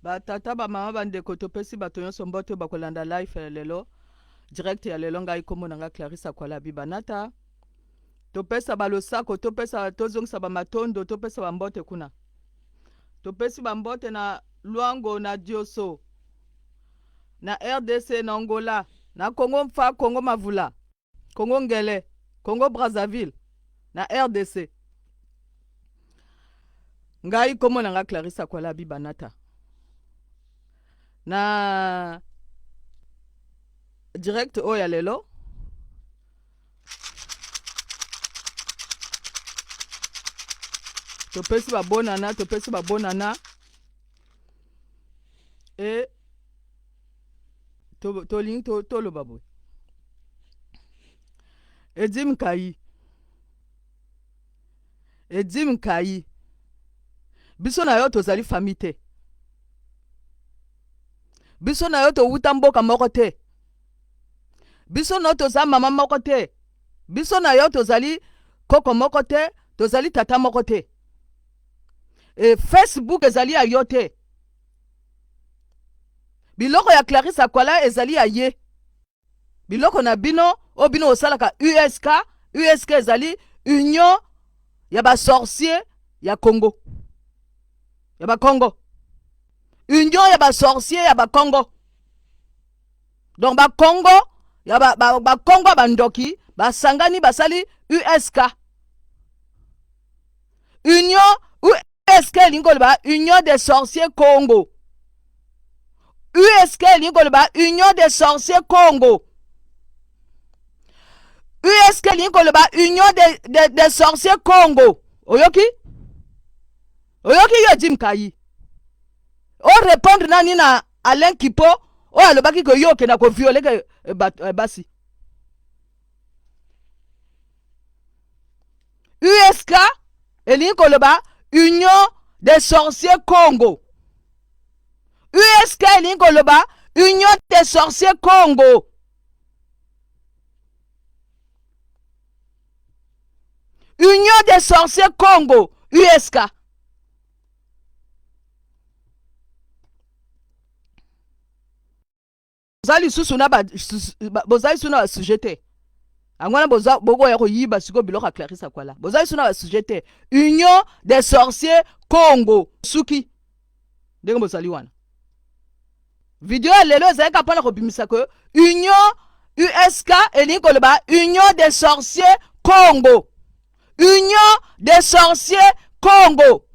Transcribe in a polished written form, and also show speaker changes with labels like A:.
A: Ba tata ba mama ba ndeko topesi bato nyonso mbote bakolanda live ya lelo direct ya lelo. Ngai kombo na ngai Clarisse Akwala Bibanata. Topesa balosako, topesa, tozongisa ba matondo, topesa ba mbote kuna. Topesi ba mbote na Luango na Dioso na RDC na Angola na Congo Mfa Congo Mavula Congo Ngele Congo Brazzaville na RDC. Ngai kombo na nga Clarisse Akwala Bibanata na direct oyo ya lelo. Topesi babonana, topesi babonana e tolingi to, toloba boye. Edim Nkayi, Edim Nkayi, biso na yo tozali famille te, biso na yo towuta mboka moko te, biso na yo toza mama moko te, biso na yo tozali koko moko te, tozali tata moko te. E Facebook ezali ya yo te. Biloko ya Clarisse Akwala ezali ya ye. Biloko na bino oyo bino osalaka USK, USK ezali union ya ba sorcier ya Congo, ya ba Congo, union ya ba sorcier ya ba Congo. Donc ba Congo ya ba, ba, ba Congo ya bandoki basangani basali USK, union USK elingi koloba union des sorciers Congo. USK elingi koloba union des sorciers Congo. USK elingi koloba union des, des, des sorciers Congo. Oyoki? Oyoki yo Jim Kayi? O répondre nani na Alain Kipo oyo alobaki ko yo okenda ko violer ke eh, eh, basi. USK elingi koloba Union des sorciers Congo. USK elingi koloba Union des sorciers Congo. Union des sorciers Congo, USK. Boza lisusu na ba boza lisusu na ba sujet te. Yango wana boza bokoya koyiba sikoyo biloko ya Clarisse Akwala. Boza lisusu na ba sujet te. Union des sorciers Congo. Suki ndenge bozali wana. Video ya lelo ezalaki kaka mpona kobimisa ke Union USK elingi koloba Union des sorciers Congo. Union des sorciers Congo.